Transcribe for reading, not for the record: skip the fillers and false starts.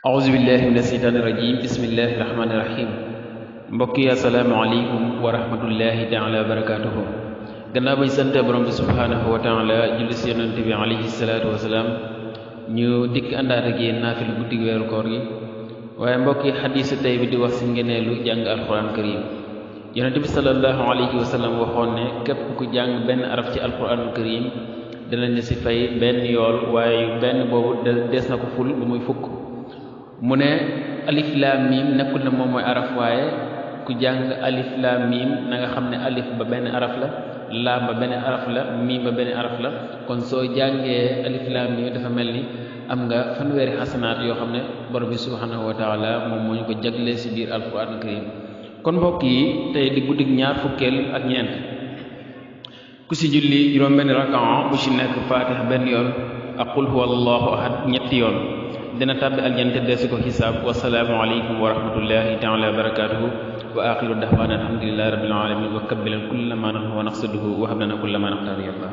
auzu billahi mina seytaani rajim bismillahi rahmaani rahim mbokk yi asalaamaaleykum wa rahmatullahi taala wa barakaatuhu gannaaw bañ sante borom bi subhaanahu wa taala julli si yonent bi alayhi salaatu wasalaam ñu dikk àndaat ak yéen naafil guddi weeru koor gi waaye mbokk yi xadiisu tey bi di wax si ngeneelu jàng alquran karim yonent bi sallallahu alayhi wa sallam waxoon ne képp ku jàng benn araf ci alquranul karim danañ si fay benn yool waaye benn boobu des na ko ful ba muy fukk mu ne alif laam miim nekkul ne moom mooy araf waaye ku jàng alif laam miim na nga xam ne alif ba benn araf la laam ba benn araf la miim ba benn araf la kon soo jàngee alif laam miim dafa mel ni am nga fanweeri xasanaat yoo xam ne borom bi subhanahu wa taala moom moo ñu ko jagle si biir alquran karim kon mbokk yi tey di guddig ñaar fukkeel ak ñeent ku si julli juróom benn rakaa bu ci nekk faatiha benn yoon ak qul huwa allahu ahad ñetti yoon dina tàbbi aljante deesu ko xisaab wasalaamu aleykum wa rahmatullahi taala wa barakatuhu wa axiru dahwaana alhamdulillahi rabbil alamin wa kabbilan kulla ma nahnu wa naqsiduhu wa hablana kulla ma naqtaar yàlla